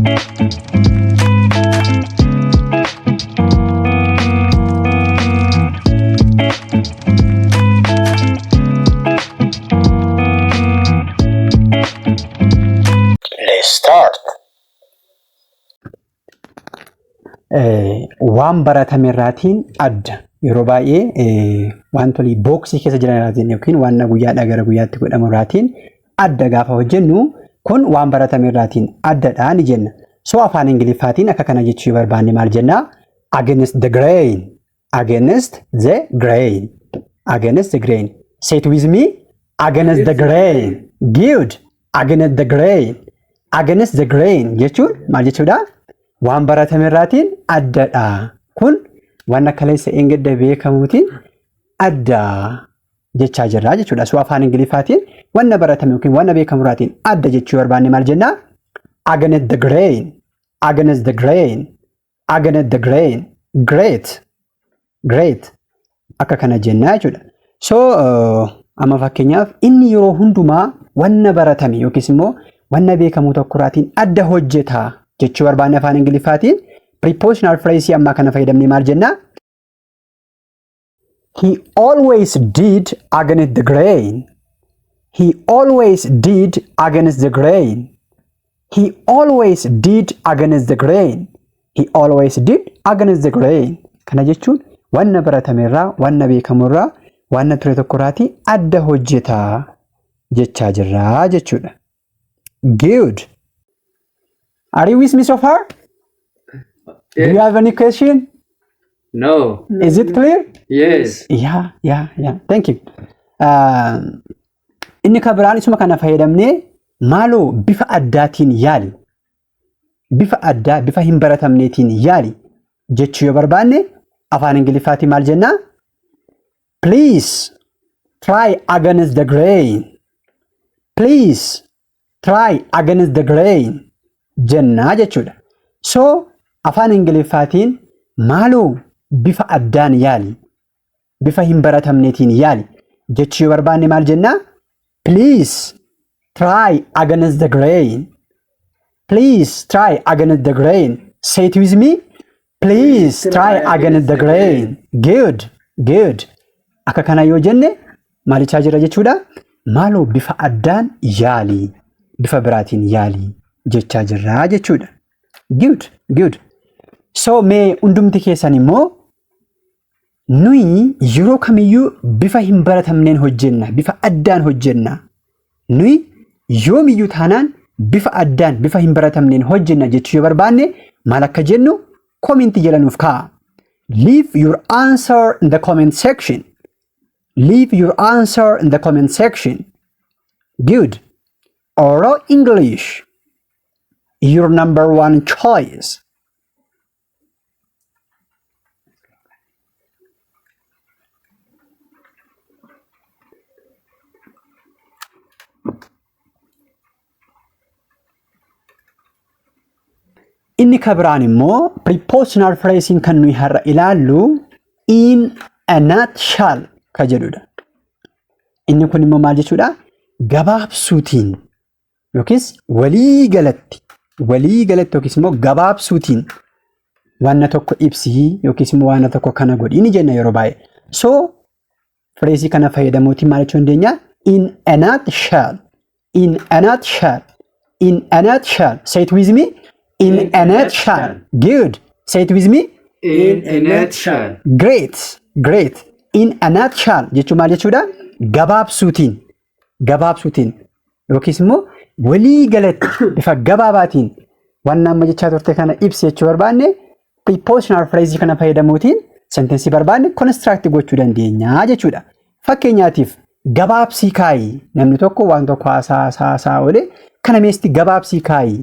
Let's start. Waan baratame irraatiin adda. Yeroo baay'ee wantoonni booksii keessa jiran irraatiin yookiin waan guyyaadhaa gara guyyaatti godhamu irraatiin adda gaafa hojjennu kun waan baratame irraatiin addadha ni jenna. So afaan Ingiliffaatiin akka kana jechuu yoo barbaanne maal jennaa? Against the grain. Against the grain. Against the grain. Say it with me. Against the grain. Good. Against the grain. Against the grain jechuun maal jechuudha? Waan baratame irraatiin addadha. Kun waan kaleessa eengedda beekamuutiin adda jechaa jirra jechuudha. So afaan Ingiliffaatiin wanna baratame yookiin wanna beekamu irraatiin adda jechuu barbaanne maal jennaa? Against the grain. Against the grain. Against the grain. Great. Great. Akka kana jennaa jechuudha. So amma fakkeenyaaf inni yeroo hundumaa wanna baratame yookiis immoo wanna beekamu tokko irraatiin adda hojjeta jechuu barbaanne afaan Ingiliffaatiin prepositional phrase ammaa kana fayyadamnee maal jennaa? He always did against the grain. He always did against the grain. He always did against the grain. He always did against the grain. Kana jechuun wanna baratame irraa, wanna beekamu irraa, wanna ture tokko irraatii adda hojjeta jechaa jirra jechuudha. Good. Are you with me so far? Do you have any question? No. Is it clear? Yes. Yeah. Thank you. Inni kan biraan isuma kana fayyadamnee maaloo bifa addaatiin yaali. Bifa addaa, bifa hin baratamneetiin yaali jechuu yoo barbaanne afaan Ingiliffaatiin maal jennaa? Please try against the grain. Please try against the grain jennaa jechuudha. So afaan Ingiliffaatiin maaloo bifa addaan yaali, bifa hin baratamneetiin yaali jechuu yoo barbaanne maal jennaa? Please try against the grain. Please try against the grain. Say it with me. Please try against the grain. Good. Good. Akka kana yoo jenne maalichaa jira jechuudha. Maaloo bifa addaan yaali. Bifa biraatiin yaali jechaa jirra jechuudha. Good. Good. So mee hundumti keessan immoo nuyi yeroo kamiyyuu bifa hin baratamneen hojjenna. Bifa addaan hojjenna. Nuyi yoomiyyuu taanaan bifa addaan bifa hin baratamneen hojjenna jechuu yoo barbaanne maal akka jennu commentii jala nuuf kaa'a. Leave your answer in the comment section. Leave your answer in the comment section. Good. Oral English. Your number one choice. Inni kan biraan immoo prepositional phrasing kan nuyi har'a ilaallu in a nutshell ka jedhudha. Inni kun immoo maal jechuudha? Gabaabsuutiin yookiis walii galatti yookiis immoo gabaabsuutiin wanna tokko ibsii yookiis immoo wanna tokko kana godhii ni jenna yeroo baay'ee. So phrase kana fayyadamuutiin maal jechuu dandeenya? In a nutshell. In a nutshell. In a nutshell. Say it with me. In a nutshell. Good. Say it with me. In a nutshell. Great. Great. In a nutshell jechuun maal jechuudha? Gabaabsuutiin. Gabaabsuutiin yookiis immoo walii galatti bifa gabaabaatiin waan amma jechaa turte kana ibsi jechuu barbaanne prepositional phrase kana fayyadamuutiin sentensii barbaanne construct gochuu dandeenya jechuudha. Fakkeenyaatiif gabaabsii kaayi namni tokko waan tokko haasaa haasaa oolee kana meesti gabaabsii kaayi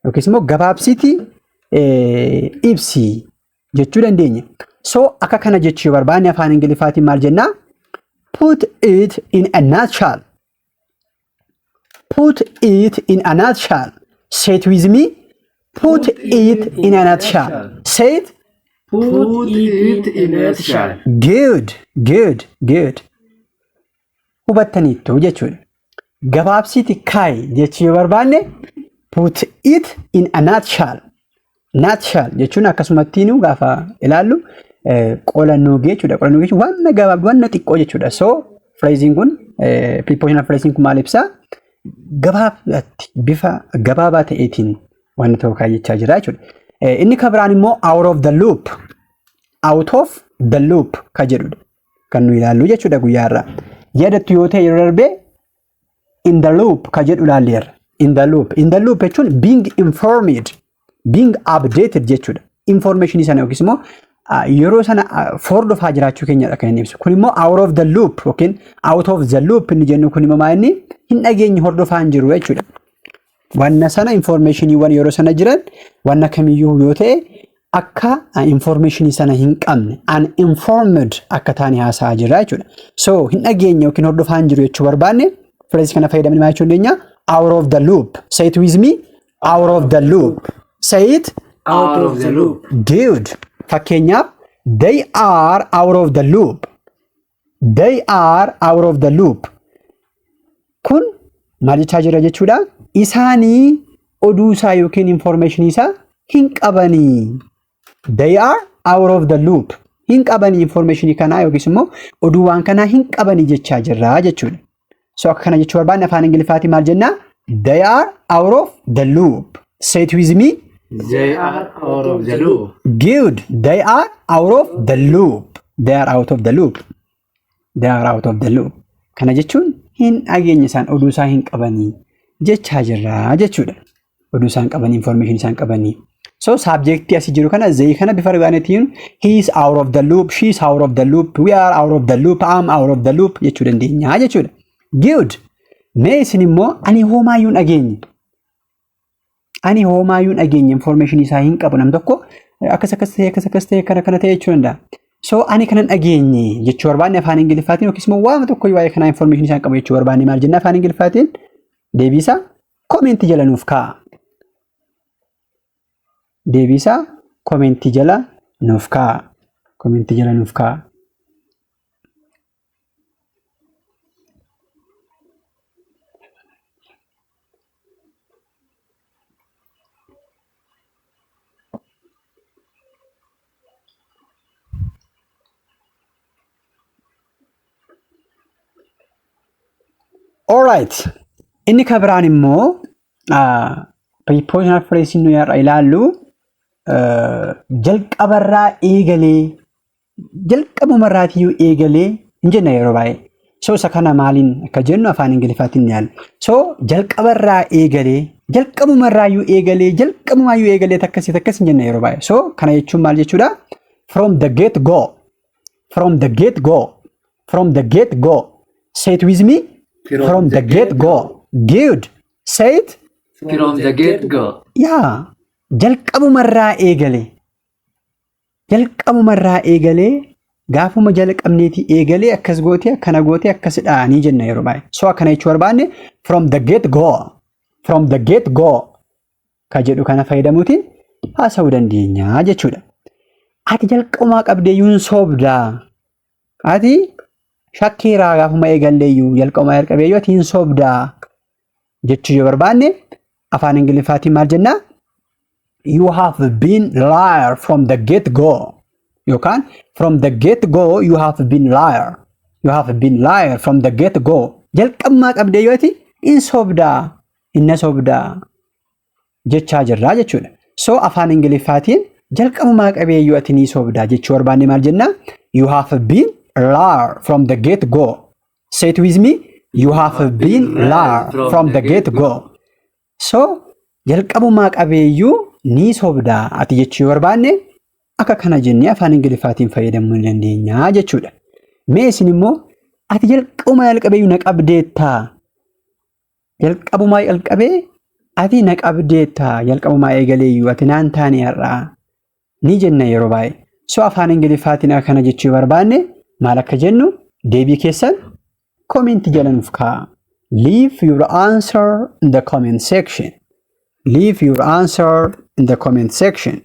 yookiis immoo gabaabsiitii ibsi jechuu dandeenya. So akka kana jechuu barbaanne afaan Ingiliffaatiin maal jennaa? Put it in a nutshell. Put it in a nutshell. Say it with me. Put it in a nutshell. Say it. Put it in a nutshell. Good, good, good. Hubattaniittu jechuudha. Gabaabsiiti kaayi jechuu yoo barbaanne Put it in a nutshell. Nutshell jechuun akkasumattiinuu gaafa ilaallu qola nuugee jechuudha. Qola nuugee jechuun waan gabaabduu waan xiqqoo jechuudha. So phrasing kun prepositional phrasing kun maal ibsaa? Gabaabatti bifa gabaabaa ta'eetiin waan tokko kaayyachaa jira jechuudha. Inni kan biraan immoo out of the loop. Out of the loop ka jedhudha. Kan nu ilaallu jechuudha guyyaa irraa. Yaadattu yoo ta'e yeroo darbee in the loop ka jedhu ilaalleerra. In the loop. In the loop jechuun being informed, being updated jechuudha. Information sana yookiis immoo yeroo sana hordofaa jiraachuu keenyadha kan inni ibsu. Kun immoo out of the loop yookiin out of the loop inni jennu kun immoo maal inni hin dhageenye hordofaa hin jiru jechuudha. Wanna sana informationiiwwan yeroo sana jiran wanna kamiyyuu yoo ta'e akka informationii sana hin qabne uninformed akka taane haasa'aa jirra jechuudha. So hin dhageenye yookiin hordofaa hin jiru jechuu barbaanne phrase kana fayyadamne maal jechuu dandeenya? Out of the loop. Say it with me. Out of the loop. Say it. Out of the loop. Good. Fakkeenyaaf they are out of the loop. They are out of the loop. Kun maal jechaa jira jechuudha? Isaanii oduu isaa yookiin information isaa hin qabanii. They are out of the loop. Hin qabanii information kanaa yookiis immoo oduu waan kanaa hin qabanii jechaa jirra jechuudha. So akka kana jechuu barbaanne afaan Ingiliffaatiin maal jennaa? They are out of the loop. Say it with me. They are out of the loop. Good. They are out of the loop. They are out of the loop. They are out of the loop. Kana jechuun hin dhageenye isaan oduu isaa hin qabanii jechaa jirra jechuudha. Oduu isaan qabanii, information isaan qabanii. So subjectii asii jiru kana they kana bifa argaanetiin he is out of the loop, she is out of the loop, we are out of the loop, I am out of the loop jechuu dandeenya jechuudha. Good. Mee isin immoo ani homaayyuu hin dhageenye. Ani homaayyuu hin dhageenye information isaa hin qabu nam tokko akkas akkas ta'e akkas akkas ta'e kana kana ta'e jechuu danda'a. So ani kanan dhageenye jechuu barbaanne afaan Ingiliffaatiin yookiis immoo waan tokko waa'ee kanaa information isaa hin qabu jechuu barbaanne maal jenna afaan Ingiliffaatiin deebiisaa koomentii jala nuuf kaa'a. Deebiisaa koomentii jala nuuf kaa'a. Koomentii jala nuuf kaa'a. Alright. Inni kan biraan immoo prepositional phrase nu har'a ilaallu jalqabarraa eegalee jalqabumarraatiyyuu eegalee hin jenna yeroo baay'ee. So isa kana maaliin akka jennu afaan Ingiliffaatiin ni yaalla. So jalqabarraa eegalee jalqabumarraayyuu eegalee jalqabumaayyuu eegalee takkasii takkas hin jenna yeroo baay'ee. So kana jechuun maal jechuudha? From the get go. From the get go. From the get go. Say it with me. From the get go. Good. Say it. From the get go. Yaa jalqabumarraa eegalee jalqabumarraa eegalee gaafuma jalqabneetii eegalee akkas gootee akkana gootee akkasidha ni jenna yeroo baay'ee. So akkana jechuu barbaanne from the get go. From the get go ka jedhu kana fayyadamuutiin haasa'uu dandeenya jechuudha. Ati jalqabumaa qabdeeyyuu hin soobdaa. Ati shakkeeraa gaafuma eegalleeyyuu jalqabumaa jalqabeeyyuu ati hin soobdaa jechuu yoo barbaanne afaan Ingiliffaatiin maal jennaa? You have been liar from the get go. Yookaan from the get go you have been liar. You have been liar from the get go. Jalqabumaa qabdee yoo ati hin soobdaa, inna soobdaa jechaa jirraa jechuudha. So afaan Ingiliffaatiin jalqabumaa qabee yoo ati ni soobdaa jechuu barbaanne maal jennaa? You have been liar from the get go. Say it with me. You have been liar from the get go. So jalqabumaa qabeeyyuu ni soobdaa ati jechuu barbaanne akka kana jennee afaan Ingiliffaatiin fayyadamuu ni dandeenya jechuudha. Mee isin immoo ati jalqabumaa jalqabeeyyuu na qabdeettaa? Jalqabumaa jalqabee ati na qabdeettaa? Jalqabumaa eegaleeyyuu ati naan taane har'aa ni jenna yeroo baay'ee. So afaan Ingiliffaatiin akka kana jechuu barbaanne maal akka jennu deebii keessan koomentii jala nuuf kaa'a. Leave your answer in the comment section. Leave your answer in the comment section.